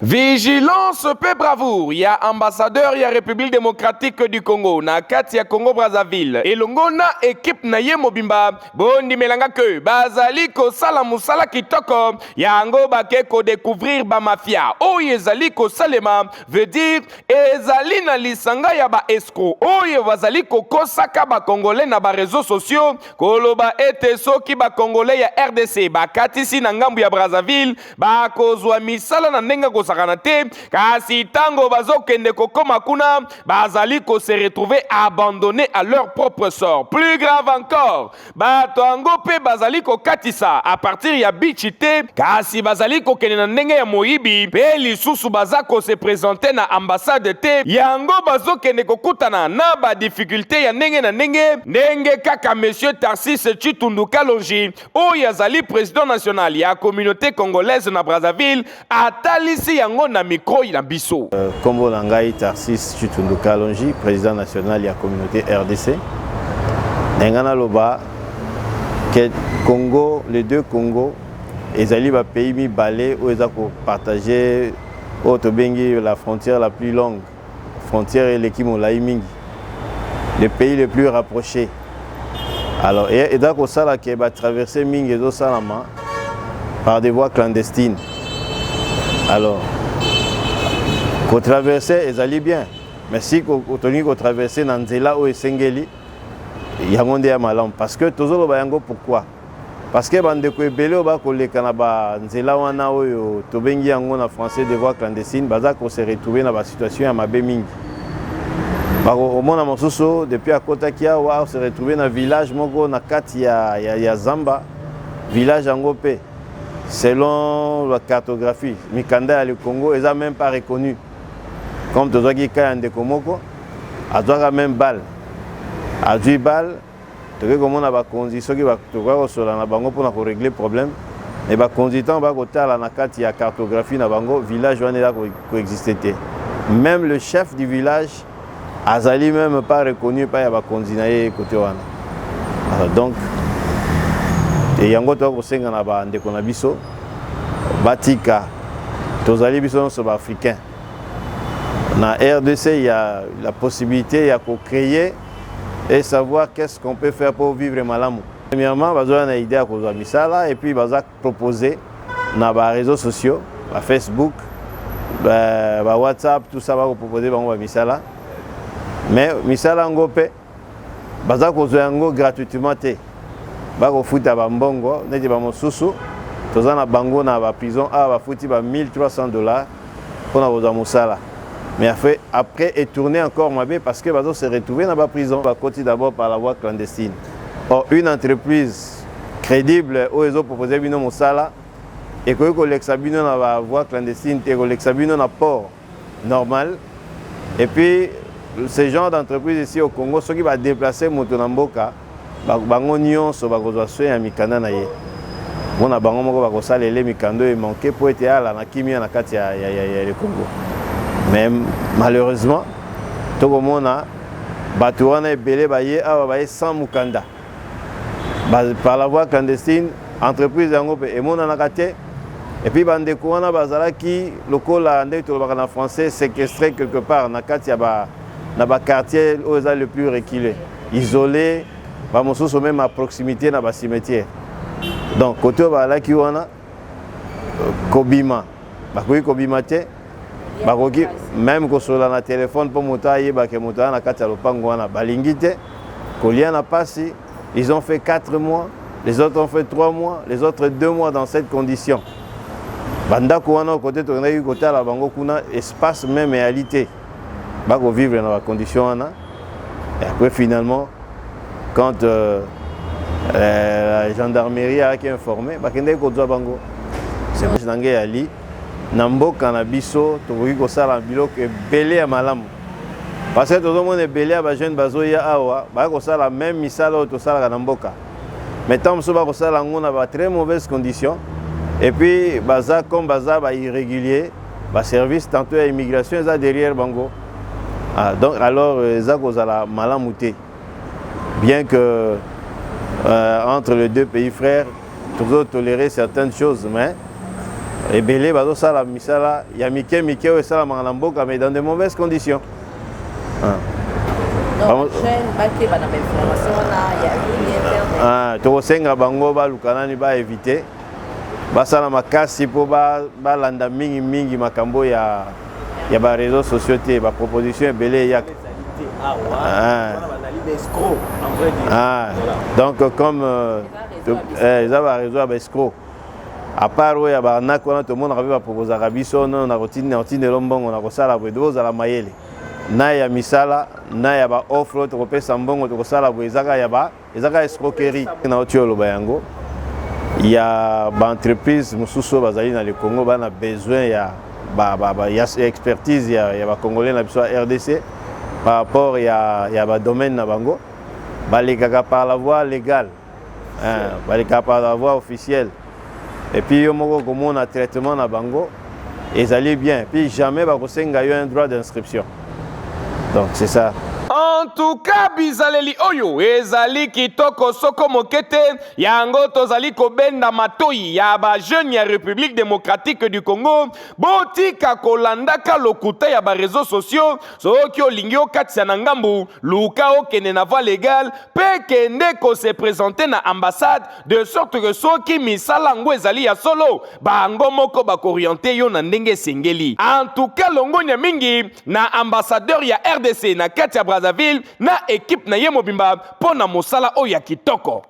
Vigilance mpe bravoure ya ambassadeur ya République démocratique du Congo na kati ya Congo Brazzaville elongo na ekipe na ye mobimba. Bondimela nga ke bazali kosala mosala kitoko. Yango bake kodécouvrir bamafia oyo ezali kosalema, veut dire ezali na lisanga ya baescrocs oyo bazali kokosaka bakongolais na baréseaux sociaux, koloba ete soki bakongolais ya RDC bakatisi na ngambu ya Brazzaville, bakozwa misala na ndenge kosakana te. Kasi ntango bazokende kokóma kuna, bazali kose retrouver abandonnés à leur propre sort. Plus grave encore, bato yango mpe bazali kokatisa à partir ya beach te, kasi bazali kokende na ndenge ya moyibi, mpe lisusu baza kose présenter na ambassade te. Yango bazokende kokutana na badifficultés ya ndenge na ndenge, ndenge kaka monsieur Tarsis Chitundu Kalonji, oyo azali président national ya communauté congolaise na Brazzaville, atalisi yango na micro na biso. Nkombo na ngai Tarsis Chitundu Kalonji, président national ya communauté RDC. Na ngai naloba ke Congo, les deux Congo ezali bapays mibale oyo eza kopartage oyo tobengi la frontière la plus longue, frontière eleki molai mingi, le pays le plus rapproché. Alors eza kosala ke batraversée mingi ezosalama par des voies clandestines. Alors kotraverse ezali bien, mais si tolingi kotraverse na nzela oyo esengeli, yango nde ya malamu. Parce que tozoloba yango pourquoi? Parce que bandeko ebele oyo bakoleka na banzela wana oyo tobengi yango na français de voie clandestine, baza kose retrouver na basituation ya mabe mingi. Omona mosusu, depuis akɔtaki awa, se retrouver na village moko na kati ya zamba. Village yango mpe, selon la cartographie, mikanda ya le Congo, eza même pas reconnu. Comme tozwaki ka ya ndeko moko, azwaka même balle, azwi balle. Tokoki komona bakonzi, soki tokoki kosola na bango mpona korégler problème, mais bakonzi, ntango bakotala na kati ya cartographie na bango, village wana eza koexiste te. Même le chef du village azali même pas reconnu epai ya bakonzi na ye kote wana. Alors, donc yango toka kosenga na bandeko na biso batika. Tozali biso nyonso baafricain. Na RDC, il y a la possibilité ya kocréer et savoir qu'est-ce qu'on peut faire pour vivre malamu. Premièrement, bazoya na idée ya kozwa misala et puis baza proposer na baréseaux sociaux, bafacebook, bawhatsapp, tout ça, bakopropose bango bamisala. Mais misala yango mpe baza kozwa yango gratuitement te, bakofuta bambongo. Neti bamosusu toza na bango na baprison awa, bafuti ba 1300 $ mpona kozwa mosala. Mais après etourner encore mabe, parce que bazo se retrouver na baprison. Bakoti d'abord par la voie clandestine. Or une entreprise crédible oyo ezopropose bino mosala ekoki kolekisa bino na bavoie clandestine te, ekolekisa bino na port normal. Et puis ce genre d'entreprise ici au Congo, soki badéplace moto na mboka, bango nyonso bakozwa soin ya mikanda na ye. Mpona bango moko bakosalela mikanda oyo emanke mpo ete ala na kimia na kati ya le Congo. Mais malheureusement, tokomona bato wana ebele baye awa, baye sans mokanda, par la voie clandestine. Entreprise yango mpe emonanaka te. Et puis bandeko wana bazalaki lokola ndenge tolobaka na français, séquestré quelque part na kati ya ba, na baquartier oyo eza le plus reculé, isolé, bamosusu même à proximité na bacimetière. Donc côté oyo bazalaki wana, kobima bakoki kobima te, bakoki même kosolola na telefone mpo moto ayebake moto aza na kati ya lopango wana, balingi te. Kolia na pasi. Ils ont fait 4 mois, les autres ont fait 3 mois, les autres 2 mois dans cette condition. Bandako wana kote tokendaki kotala bango kuna, espace même eyali te, bakovivre na bacondition wana. Et après, finalement, quand la gendarmerie ayaki informé, bakendaki kozwa bango. Na ngai eyali na mboka na biso, tokoki kosala biloko ebele ya malamu, parce que tozomona ebele ya bajeune bazoya awa, baya kosala même misala oyo tosalaka na mboka, mais ntango mosusu bakosala yango na ba très mauvaise condition. Et puis baza comme baza bairrégulier, baservice tantôt ya immigration eza derrière bango. Ah, donc alors eza kozala malamu te. Bien que entre les deux pays frères tozotolérer certaines choses, mais Ebele bazosala misala ya mike mike oyo esalamaka na mboka, mais dans de mauvaises conditions. Ah. Ah, tokosenga bango baluka nani baéviter, basala makasi mpo balanda mingimingi makambo ya baréseaux sociaux te. Baproposition ebele eyaka. Ah. Ah. Donc comme eza baréseau ya baescrocs, à part oyo ya baarnaque wana, tomonaka mpe baproposaka biso no na kotindela mbongo na kosala boye. Tozala mayele na ya misala na ya baoffre oyo tokopesa mbongo, tokosala boye, ezaka ya ba ezaka escroquerie. Nauti oloba yango ya baentreprise mosusu oyo bazali na le Congo, bana besoin ya expertise ya bacongolais na biso ya RDC par rapport ya badomaine na bango, balekaka par la voie légale, hein, balekaka par la voie officielle. Et puis yo moko komona traitement na bango ezali bien, puis jamais bakosenga yo un droit d'inscription. Donc c'est ça. En tout cas, bizaleli oyo ezali kitoko soko moke te. Yango tozali kobenda matoi ya bajeune ya République démocratique du Congo: botika kolandaka lokuta ya baréseaux sociaux. Soki olingi okatisa na ngambu, luka okende na voie légale mpe kende kose présenter na ambassade, de sorte que soki misala yango ezali ya solo, bango moko bakoorienter yo na ndenge esengeli. En tout cas, longonya mingi na ambassadeur ya RDC na kati ya Brazzaville na équipe na ye mobimba mpo na mosala oyo ya kitoko.